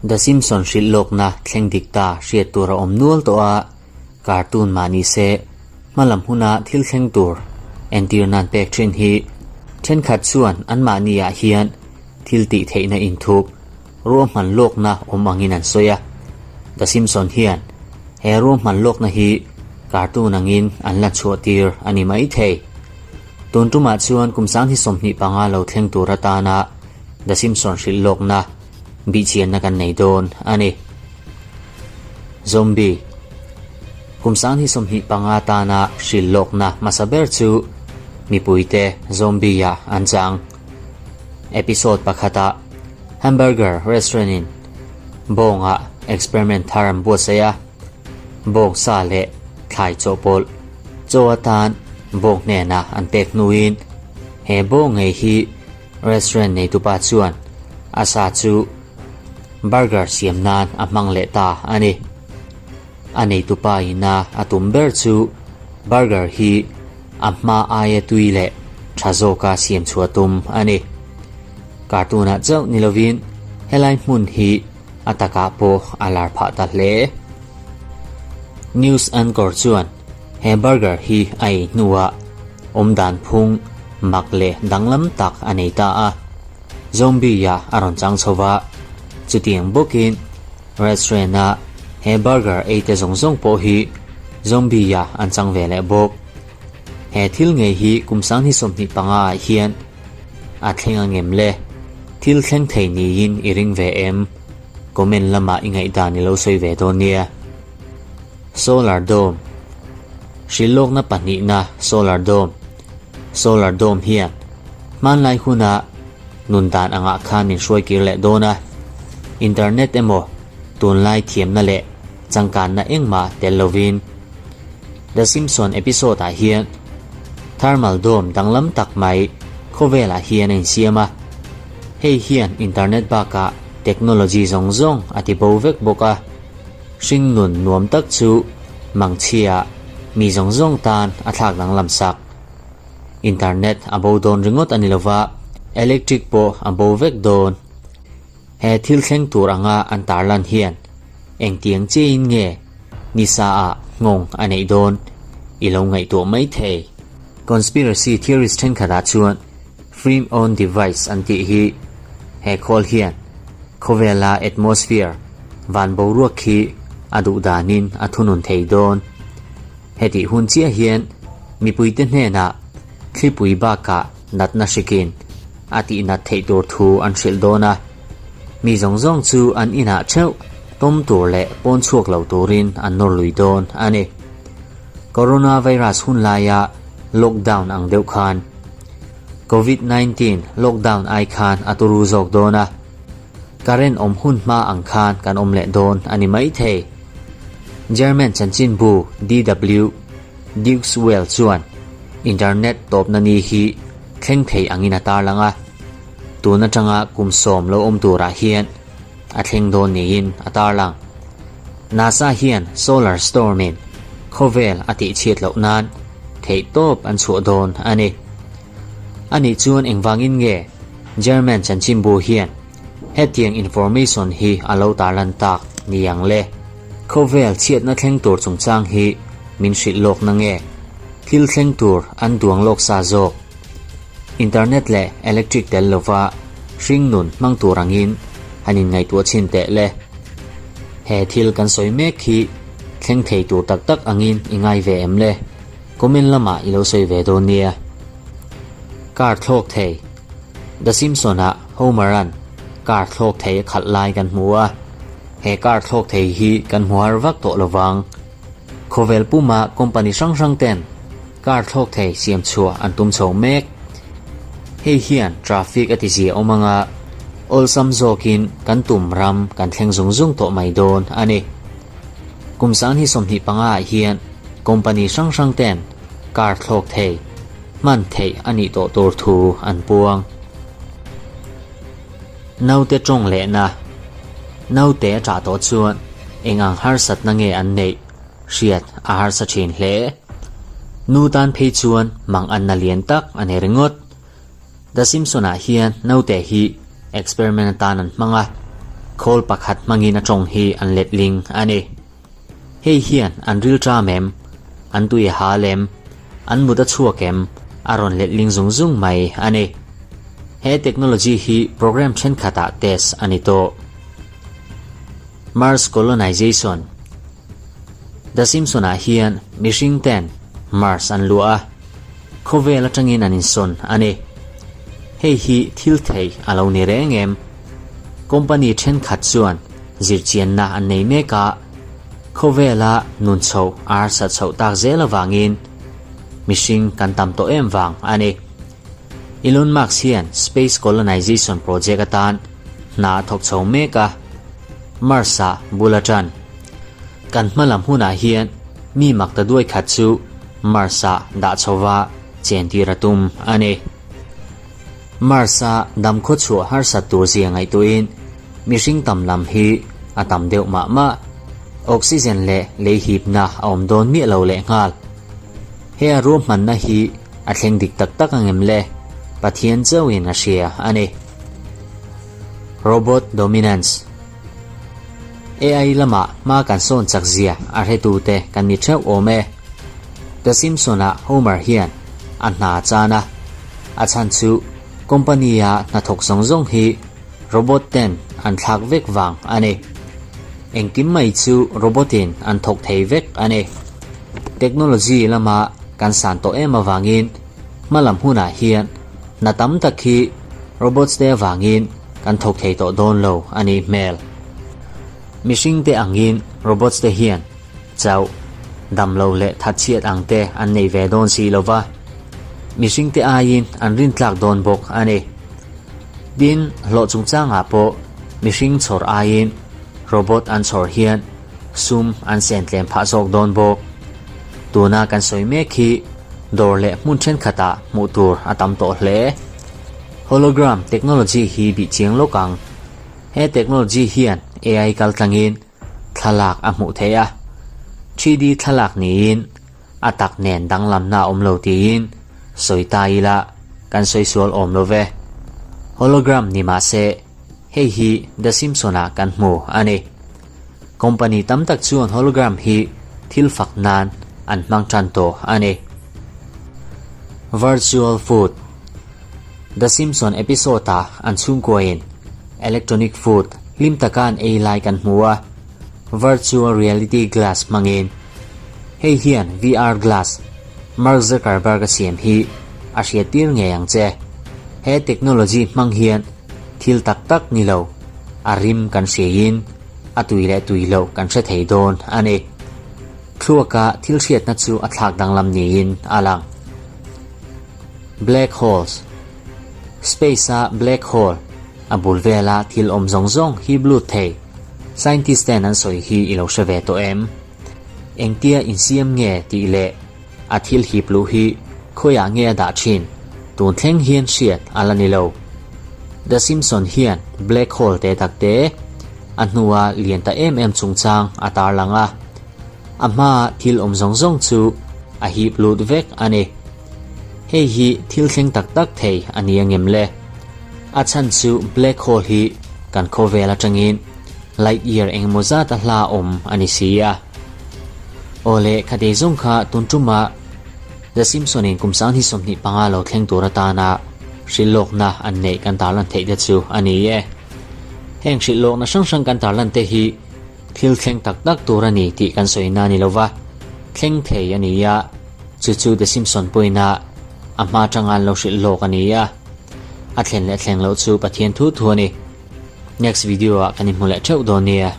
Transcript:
The Simpson hrilh lawkna thleng dik ta hriat tur a awm nual tawh a, cartoon mah ni se hmalam huna thil thleng tur entir nan pek thin hi thenkhat chuan anmahni ah hian thil tih theihna inthup ruahman lawkna awm angin an sawi a. The Simpson hian he ruahman lawkna hi cartoon angin an la chhuah tir a ni mai thei. Tun tumah chuan kum 2025 lo thleng tur atana The Simpson hrilh lawkna bihchianna kan nei dawn a ni. Zombie Kum 2025 tana hrilh lawkna hmasa ber chu mipuite zombie-ah an chang. Episode pakhatah Hamburger restaurant-in bawngah experiment thar an buatsaih a, bawng sa leh thlai chawhpawlh chaw atan bawng hnenah an pek hnuin he bawng ngei hi restaurant neitupa chuan a sa chu burger siam nan a hmang leh ta a ni. A neitupa ina a tum ber chu burger hi a hma aia tui leh tha zawka siam chhuah tum a ni. Cartoon-ah chauh ni lovin helai hmun hi a takah pawh a lar phah ta hle. News anchor chuan he burger hi a ei hnuah awmdan phung mak leh danglam tak a nei ta a. Zombie-ah a rawn chang chho va, chutiang bawkin restaurant-a he burger ei te zawng zawng pawh hi zombie-ah an chang ve leh bawk. He thil ngei hi kum 2025 ah hian a thleng a ngem le? Thil thleng thei niin i ring ve em? Comment lamah i ngaihdan i lo sawi ve dawn nia. Solar Dome Hrilhlawkna pahnihna Solar Dome Solar Dome hian hmanlai huna nun dan angah khan min hruai kir leh dawn a, internet emaw tunlai thiamna leh changkanna engmah tel lovin The Simpson episode ah hian thermal dome danglam tak mai khawvelah hian a insiam a, hei hian internet bakah technology zawng zawng a ti bo vek bawk a, hringnun nuam tak chu mangchhia mi zawng zawng tan a thlak danglam sak. Internet a bo dawn ringawt a ni lova, electric pawh a bo vek dawn. He thil thleng tur anga an tarlan hian engtiang chiahin nge nisa ah nghawng a neih dawn i lo ngaihtuah mai thei. Conspiracy theorist thenkhatah chuan Free on device an tih hi he khawl hian khawvela atmosphere van boruak khi a duh danin a thunun thei dawn. Hetih hun chiah hian mipuite hnenah thlipui bakah natna hrikin a tihnat theih tur thu an hrilh dawn a, mi zawng zawng chu an inah theuh tawm tur leh pawn chhuak lo turin an nawr lui dawn a ni. Coronavirus hun laia lockdown ang deuh khan Covid 19 lockdown ai khan a turu zawk dawn a, current awm hun hma ang khan kan awm leh dawn a ni maithei. German chanchinbu DW Deutsche Welle chuan internet tawpna ni hi thleng thei angin a tarlang a, tun atanga kum sawm lo awm turah hian a thleng dawn niin a tarlang. NASA hian solar storm-in khawvel a tihchhiat loh nan theihtawp an chhuah dawn a ni. Anih chuan engvangin nge German chanchinbu hian hetiang information hi a lo tarlan tak ni ang le? Khawvel chhiatna thleng tur chungchang hi min hrilh lawk na nge? Thil thleng tur an duang lawk sa zawk. Internet leh electric tel lova hring nun hmang tur angin han inngaihtuah chhin teh le. He thil kan sawi mek hi thleng thei tur tak tak angin i ngai ve em le? Comment lamah i lo sawi ve dawn nia. Car thlawk thei. The Simpson-ah Homer-a'n car thlawk thei a khalh lai kan hmu a. He car thlawk thei hi kan hmu har vak tawh lovang. Khawvel puma company hrang hrang ten car thlawk thei siam chhuah an tum chho mek. Hei hian traffic a ti zia awm anga awlsam zawkin kan tum ram kan thleng zung zung tawh mai dawn a ni. Kum 2025 ah hian company hrang hrang ten car thlawk thei hman theih a nih tawh tur thu an puang. Naute tawng lehna, Naute a tah tawh chuan eng ang harsatna nge an neih hriat a harsa thin hle. Nu tan phei chuan mang anna lian tak a nei ringawt. The Simpson-ah hian naute hi experiment atan an hmang a, khawl pakhat hmangin a tawng hi an letling a ni. Hei hian an rilṭam em? An tui a hal em? An mut a chhuak em? A rawn letling zung zung mai a ni. He technology hi program thenkhatah test a ni tawh. Mars Colonization The Simpson-ah hian mihring ten Mars an luah a, khawvel atangin an insawn a ni. Hei hi thil thei a lo ni reng em? Company thenkhat chuan zirchianna an nei mek a, khawvela nun chhoh a harsat chhoh tak zel avangin mihring kan tam tawh em vang a ni. Elon Musk hian Space Colonization Project atan hna a thawk chho mek a, Mars-ah bul a tan. Kan hma lam hunah hian mi mak ta duai khat chu Mars-ah dah chhova chentir a tum a ni. Mars-a dam khaw chhuah harsat tur zia ngaihtuahin mihring tam lam hi a tam deuh mah mah. Oxygen leh lei hipna a awm dawn miah lo lehnghal. He a ruahmanna hi a thleng dik tak tak ang em le? Pathian chauhin a hria a ni. Robot Dominance AI lamah hma kan sawn chak zia a hretute kan ni theuh awm e. The Simpson-ah Homer hian a hna a chan a, a chhan chu company-a hnathawk zawng zawng hi robot ten an thlak vek vang a ni. Engkim mai chu robot-in an thawk thei vek a ni. Technology lama kan san tawh em avangin hma lam hunah hian hna tam tak hi robots te avangin kan thawk thei tawh dawn lo a nih hmel. Mihring te angin robots te hian chauh, damlo leh thatchhiat ang te an nei ve dawn si lo va, mihring te aiin an rintlak dawn bawk a ni. Tin, hlawh chungchangah pawh mihring chhawr aiin robot an chhawr hian sum an sen tlem phah zawk dawn bawk. Tuna kan sawi mek hi dawr leh hmun thenkhatah hmuh tur a tam tawh hle. Hologram technology hi bih chiang lawk ang. He technology hian AI kal tlangin thlalak a hmuh theih a, 3D thlalak niin a tak nen danglamna a awm lo tiin sawi ta ila kan sawi sual awm lo ve. Hologram ni mah se hei hi The Simpson-ah kan hmu a ni. Company tam tak chuan hologram hi thil fak nan an hmang tan tawh a ni. Virtual Food The Simpson episode-ah an chhungkuain electronic food hlim taka an ei lai kan hmu a, virtual reality glass hmangin. Hei hian VR glass Mark Zuckerberg-a siam hi a hriattir ngei ang che. He technology hmang hian thil tak tak ni lo, a rim kan hriaiin a tui leh tui loh kan hre thei dawn a ni. Thluaka thil hriatna chu a thlak danglam niin a lang. Black holes, Space-a black hole, a bul vela thil awm zawng zawng hi blut thei. Scientist ten an sawi hi i lo hre ve tawh em? Engtia insiam nge tih leh a thil hip luh hi khawiah nge a dah thin tun thleng hian hriat a la ni lo. The Simpson hian black hole te tak te a hnua lian ta em em chungchang a tarlang a, a hmaa thil awm zawng zawng chu a hip lut vek a ni. Hei hi thil thleng tak tak thei a ni angem le? A chhan chu black hole hi kan khawvel atangin light year engemaw zat a hla awm a ni si a. Awle khati zawng kha tun tuma The Simpson in kum 20 25 lo thleng tur atana hrilhlawkna an neih kan tarlan theih te chu a ni e. Heng hrilhlawkna hrang hrang kan tarlan te hi thil thleng tak tak tur a ni tih kan sawina a ni lova, thleng thei a ni a. Chu chu The Simpson pawhin a a hma atanga an lo hrilh hlawk a ni a, a thlen leh thleng loh chu Pathian thu thu a ni. Next video ah kan inhmu leh theuh dawn nia.